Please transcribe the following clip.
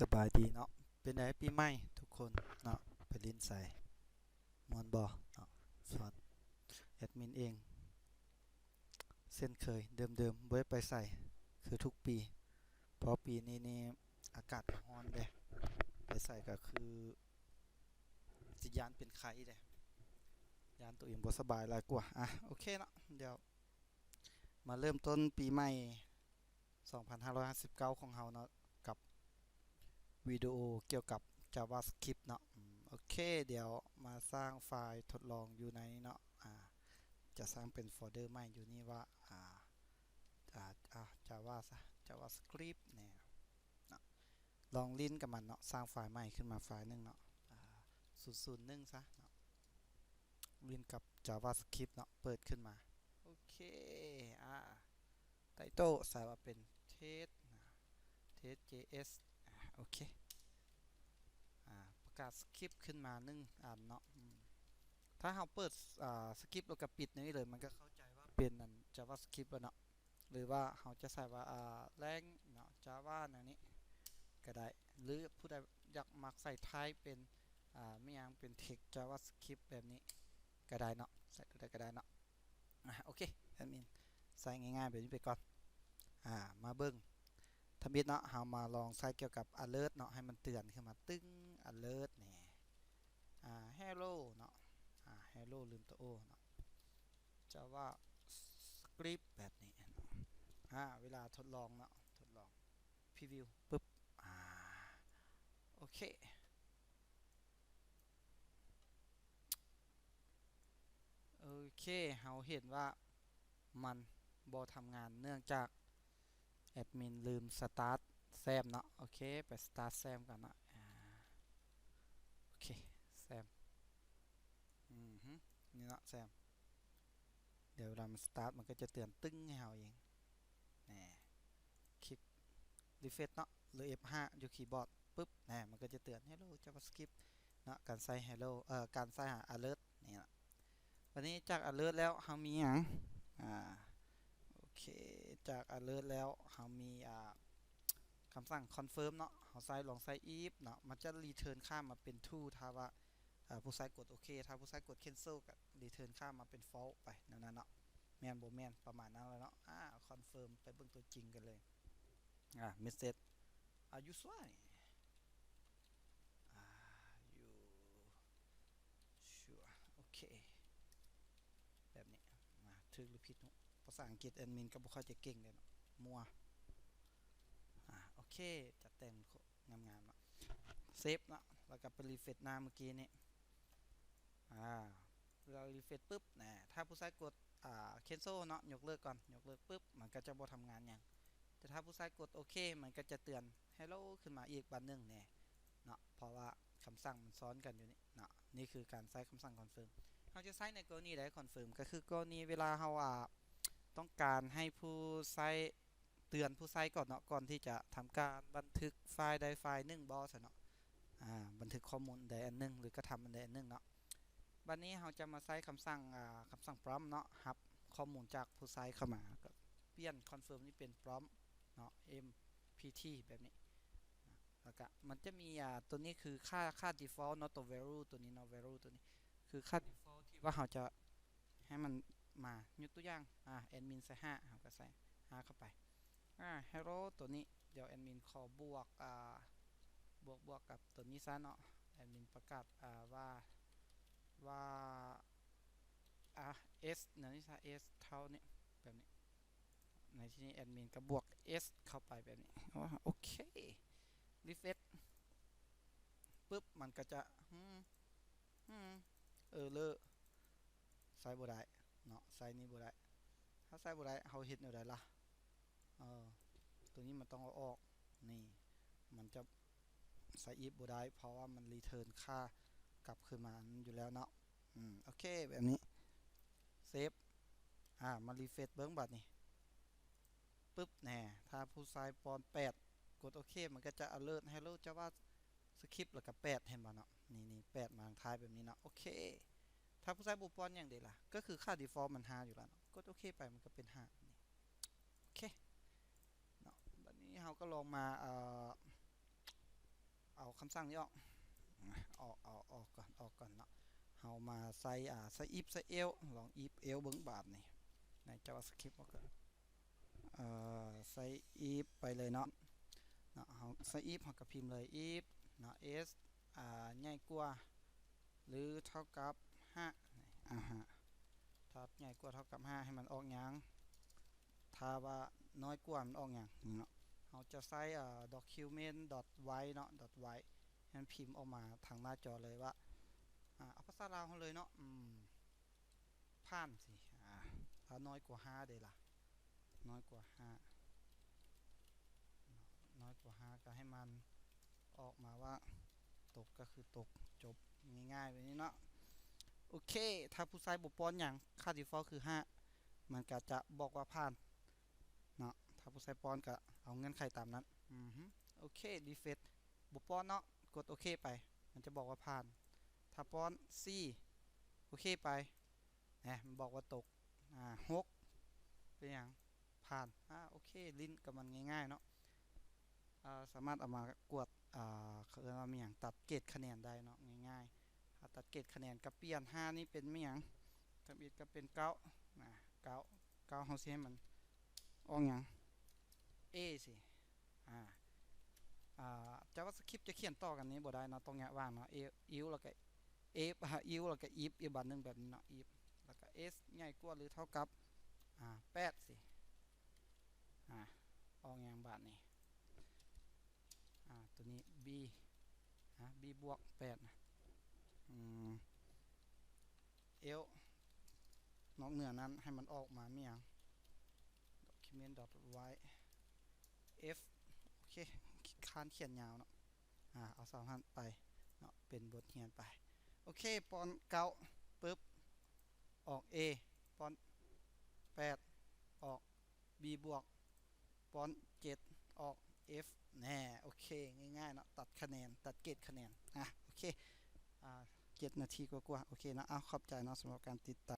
ສະບາຍດີເນາະ ເປັນໃດປີໃໝ່ທຸກຄົນເນາະ ໄປຫຼິ້ນໃສ ມ່ວນບໍ່ເນາະ? ສ່ວນແອດມິນເອງ ເຊັ່ນເຄີຍເດີມໆ ບໍ່ໄດ້ໄປໃສຄືທຸກປີ ເພາະປີນີ້ນີ້ອາກາດກໍຮ້ອນເດ້ ໄປໃສກໍຄືຊິຢ້ານເປັນໄຂ້ເດ້ ຢ້ານໂຕເອງບໍ່ສະບາຍຫຼາຍກວ່າ. ອ່ະ ໂອເຄເນາະ ດຽວມາເລີ່ມຕົ້ນປີໃໝ່ ສອງພັນຫ້າຮ້ອຍຫ້າສິບເກົ້າຂອງເຮົາເນາະ ກັບວິດີໂອກ່ຽວກັບ JavaScript ເນາະ. ອືມ ໂອເຄ ດຽວມາສ້າງໄຟລ໌ທົດລອງຢູ່ໃນເນາະ ອາ ຈະສ້າງເປັນໂຟລເດີໃໝ່ຢູ່ນີ້ວ່າ ອາ ອາ ອາ Java ຊະ JavaScript ແນ່ເນາະ. ລອງຫຼິ້ນກັບມັນເນາະ ສ້າງໄຟລ໌ໃໝ່ຂຶ້ນມາໄຟລ໌ໜຶ່ງເນາະ ອາ ສູນສູນໜຶ່ງຊະເນາະ. ຫຼິ້ນກັບ JavaScript ເນາະ ເປີດຂຶ້ນມາ ໂອເຄ ອາ title ໃສ່ວ່າເປັນ test ນະ test JS ອາ ໂອເຄ ອາ ປະກາດ script ຂຶ້ນມາໜຶ່ງອັນເນາະ. ອືມ ຖ້າເຮົາເປີດ ອາ script ແລ້ວກໍປິດແນວນີ້ເລີຍ ມັນກໍເຂົ້າໃຈວ່າເປັນອັນ JavaScript ແລ້ວເນາະ. ຫຼືວ່າເຮົາຈະໃສ່ວ່າ ອາ blank ເນາະ Java ແນວນີ້ກໍໄດ້ ຫຼືຜູ້ໃດຢາກມັກໃສ່ type ເປັນ ອາ ແມ່ນຫຍັງ ເປັນ text JavaScript ແບບນີ້ກໍໄດ້ເນາະ ໃສ່ຕົວໃດກໍໄດ້ເນາະ. ອາ ໂອເຄ ແອດມິນໃສ່ງ່າຍໆແບບນີ້ໄປກ່ອນ. ອາ ມາເບິ່ງທຳອິດເນາະ ເຮົາມາລອງໃຊ້ກ່ຽວກັບ alert ເນາະ ໃຫ້ມັນເຕືອນຂຶ້ນມາ ຕຶ້ງ alert ນີ້ ອາ hello ເນາະ ອາ hello ລືມຕົວ O ເນາະ JavaScript ແບບນີ້ເນາະ. ອາ ເວລາທົດລອງເນາະ ທົດລອງ preview ປຶບ ອາ ໂອເຄ ໂອເຄ ເຮົາເຫັນວ່າມັນບໍ່ທຳງານ ເນື່ອງຈາກແອດມິນລືມ start ແຊມເນາະ. ໂອເຄ ໄປ start ແຊມກ່ອນເນາະ ອາ ໂອເຄ ແຊມ ອືຮຶ ນີ້ເນາະ ແຊມ ດຽວເວລາມັນ start ມັນກໍຈະເຕືອນຕຶ້ງໃຫ້ເຮົາເອງ ແນ່ ຄລິກ refresh ເນາະ ຫຼື F ຫ້າ ຢູ່ຄີບອດ ປຶບ ແນ່ ມັນກໍຈະເຕືອນ hello JavaScript ເນາະ ການໃສ່ hello ເອີ ການໃສ່ຫາ alert ນີ້ເນາະ. ບັດນີ້ຈາກ alert ແລ້ວເຮົາມີຫຍັງ? ອາ ໂອເຄ ຈາກ alert ແລ້ວເຮົາມີ ອາ ຄຳສັ່ງ confirm ເນາະ ເຮົາໃຊ້ ລອງໃຊ້ if ເນາະ ມັນຈະ return ຄ່າມາເປັນ true ຖ້າວ່າ ອາ ຜູ້ໃຊ້ກົດໂອເຄ ຖ້າຜູ້ໃຊ້ກົດ cancel ກໍ return ຄ່າມາເປັນ false ໄປ ແນວນັ້ນເນາະ ແມ່ນບໍ່ແມ່ນ ປະມານນັ້ນແຫຼະເນາະ. ອາ confirm ໄປເບິ່ງຕົວຈິງກັນເລີຍ. ອາ message Are you sure? Are you sure? ໂອເຄ ແບບນີ້ ອາ ຖືກຫຼືຜິດ ພາສາອັງກິດແອດມິນກໍບໍ່ຄ່ອຍຈະເກັ່ງເດ້ເນາະ ມົວ. ອາ ໂອເຄ ຈັດແຕ່ງງາມໆເນາະ save ເນາະ ແລ້ວກໍໄປ refresh ໜ້າເມື່ອກີ້ນີ້. ອາ ເວລາ refresh ປຶບ ນະ ຖ້າຜູ້ໃຊ້ກົດ ອາ cancel ເນາະ ຍົກເລີກກ່ອນ ຍົກເລີກປຶບ ມັນກໍຈະບໍ່ທຳງານຫຍັງ ແຕ່ຖ້າຜູ້ໃຊ້ກົດໂອເຄ ມັນກໍຈະເຕືອນ hello ຂຶ້ນມາອີກບາດໜຶ່ງແນ່ເນາະ ເພາະວ່າຄຳສັ່ງມັນຊ້ອນກັນຢູ່ນີ້ເນາະ. ນີ້ຄືການໃຊ້ຄຳສັ່ງ confirm ເຮົາຈະໃຊ້ໃນກໍລະນີໃດ confirm ກໍຄືກໍລະນີເວລາເຮົາ ອາ ຕ້ອງການໃຫ້ຜູ້ໃຊ້ ເຕືອນຜູ້ໃຊ້ກ່ອນເນາະ ກ່ອນທີ່ຈະທຳການບັນທຶກໄຟລ໌ໃດໄຟລ໌ໜຶ່ງບໍຊັ້ນເນາະ ອາ ບັນທຶກຂໍ້ມູນອັນໃດອັນໜຶ່ງ ຫຼືກະທຳອັນໃດອັນໜຶ່ງເນາະ. ບັດນີ້ເຮົາຈະມາໃຊ້ຄຳສັ່ງ ອາ ຄຳສັ່ງ prompt ເນາະ ຮັບຂໍ້ມູນຈາກຜູ້ໃຊ້ເຂົ້າມາ ກໍປ່ຽນ confirm ນີ້ເປັນ prompt ເນາະ M P T ແບບນີ້ ແລ້ວກະມັນຈະມີ ອາ ຕົວນີ້ຄືຄ່າ ຄ່າ default ເນາະ ຕົວ value ຕົວນີ້ເນາະ value ຕົວນີ້ຄືຄ່າ default ທີ່ວ່າເຮົາຈະ ໃຫ້ມັນມາ ຍົກຕົວຢ່າງ ອາ ແອດມິນໃສ່ຫ້າ ເຮົາກໍໃສ່ຫ້າເຂົ້າໄປ ອາ hello ຕົວນີ້ ດຽວແອດມິນຂໍບວກ ອາ ບວກ ບວກກັບຕົວນີ້ຊະເນາະ ແອດມິນປະກາດ ອາ ວ່າ ວ່າ ອາ S ແນວນີ້ຊະ S ເທົ່ານີ້ ແບບນີ້ ໃນທີ່ນີ້ແອດມິນກໍບວກ S ເຂົ້າໄປແບບນີ້ ໂອເຄ refresh ປຶບ ມັນກໍຈະ ອືມ ອືມ error ໃຊ້ບໍ່ໄດ້ເນາະ ໃຊ້ນີ້ບໍ່ໄດ້. ຖ້າໃຊ້ບໍ່ໄດ້ ເຮົາເຮັດແນວໃດລະ? ເອີ ຕົວນີ້ມັນຕ້ອງເອົາອອກ ນີ້ ມັນຈະໃຊ້ if ບໍ່ໄດ້ ເພາະວ່າມັນ return ຄ່າກັບຄືນມາຢູ່ແລ້ວເນາະ. ອືມ ໂອເຄ ແບບນີ້ save ອາ ມາ refresh ເບິ່ງບາດນີ້ ປຶບ ແນ່ ຖ້າຜູ້ໃຊ້ປ້ອນແປດ ກົດໂອເຄ ມັນກໍຈະ alert hello JavaScript ແລ້ວກໍແປດ ເຫັນບໍ່ເນາະ ນີ້ໆ ແປດມາທາງທ້າຍແບບນີ້ເນາະ. ໂອເຄ ຖ້າຜູ້ໃຊ້ບໍ່ປ້ອນຫຍັງເດລະ ກໍຄືຄ່າ default ມັນຫ້າຢູ່ແລ້ວເນາະ ກົດໂອເຄໄປ ມັນກໍເປັນຫ້າ ນີ້ ໂອເຄເນາະ. ບັດນີ້ເຮົາກໍລອງມາ ເອີ ເ ຄຳສັ່ງນີ້ອອກ ອອກ ເອົາອອກກ່ອນ ອອກກ່ອນເນາະ. ເຮົາມາໃສ່ ອ່າ ໃສ່ if ໃສ່ else ລອງ if else ເບິ່ງບາດນີ້ ໃນ JavaScript ເຮົາກໍ ເອີ ໃສ່ if ໄປເລີຍເນາະ ເນາະ. ເຮົາໃສ່ if ເຮົາກໍພິມເລີຍ if ເນາະ s ອ່າ ໃຫຍ່ກວ່າ ຫຼື ເທົ່າກັບ ຫ້າ ອາຮະ ຖ້າໃຫຍ່ກວ່າເທົ່າກັບ ຫ້າ ໃຫ້ມັນອອກຫຍັງ? ຖ້າວ່ານ້ອຍກວ່າມັນອອກຫຍັງເນາະ? ເຮົາຈະໃຊ້ ເອີ document dot white ເນາະ dot white ໃຫ້ມັນພິມອອກມາທາງໜ້າຈໍເລີຍວ່າ ອາ ເອົາພາສາລາວເຮົາເລີຍເນາະ ອືມ ຜ່ານຊິ ອາ ຖ້ານ້ອຍກວ່າ ຫ້າ ເດລະ? ນ້ອຍກວ່າ ຫ້າ ນ້ອຍກວ່າ ຫ້າ ກໍໃຫ້ມັນອອກມາວ່າຕົກກໍຄືຕົກ ຈົບ ງ່າຍໆແບບນີ້ເນາະ. ໂອເຄ ຖ້າຜູ້ໃຊ້ບໍ່ປ້ອນຫຍັງ ຄ່າ default ຄື ຫ້າ ມັນກໍຈະບອກວ່າຜ່ານເນາະ. ຖ້າຜູ້ໃຊ້ປ້ອນກໍເອົາເງື່ອນໄຂຕາມນັ້ນ. ອືຮຶ ໂອເຄ refresh ບໍ່ປ້ອນເນາະ ກົດໂອເຄໄປ ມັນຈະບອກວ່າຜ່ານ. ຖ້າປ້ອນ ສີ່ ໂອເຄໄປ ນະ ມັນບອກວ່າຕົກ ອາ ຫົກ ເປັນຫຍັງ? ຜ່ານ. ອາ ໂອເຄ ຫຼິ້ນກັບມັນງ່າຍໆເນາະ. ອາ ສາມາດເອົາມາກວດ ອາ ເຂົາເອີ້ນວ່າແມ່ນຫຍັງ? ຕັດເກຣດຄະແນນໄດ້ເນາະ ງ່າຍໆ. ຖ້າຕັດເກຣດຄະແນນກໍປ່ຽນ ຫ້າ ນີ້ເປັນແມ່ນຫຍັງ? ທຳອິດກໍເປັນ ເກົ້າ ນະ ເກົ້າ ເກົ້າ ເຮົາຊິໃຫ້ມັນອອກຫຍັງ? A ຊິ ອາ ອາ JavaScript ຈະຂຽນຕໍ່ກັນນີ້ບໍ່ໄດ້ເນາະ ຕ້ອງແຍກຫວ່າງເນາະ if ແລ້ວກໍ if ອ່າ if ແລ້ວກໍ if ອີກບາດໜຶ່ງແບບນີ້ເນາະ if ແລ້ວກໍ s ໃຫຍ່ກວ່າ ຫຼື ເທົ່າກັບ ອາ ແປດ ຊິ ອາ ອອກຫຍັງບາດນີ້? ອາ ຕົວນີ້ b ອາ b ບວກ ແປດ ນະ ອືມ else ນອກເໜືອນັ້ນໃຫ້ມັນອອກມາແມ່ນຫຍັງ? document dot white f ໂອເຄ ຂ້ານຂຽນຍາວເນາະ ອາ ເອົາສ່ຳຫັ້ນໄປເນາະ ເປັນບົດຮຽນໄປ. ໂອເຄ ປ້ອນ ເກົ້າ ປຶບ ອອກ A ປ້ອນ ແປດ ອອກ B ບວກ ປ້ອນ ເຈັດ ອອກ F ແນ່. ໂອເຄ ງ່າຍໆເນາະ ຕັດຄະແນນ ຕັດເກຣດຄະແນນ. ອາ ໂອເຄ ອາ ເຈັດນາທີກວ່າໆ ໂອເຄເນາະ. ເອົາ ຂອບໃຈເນາະ ສຳລັບການຕິດຕາມ.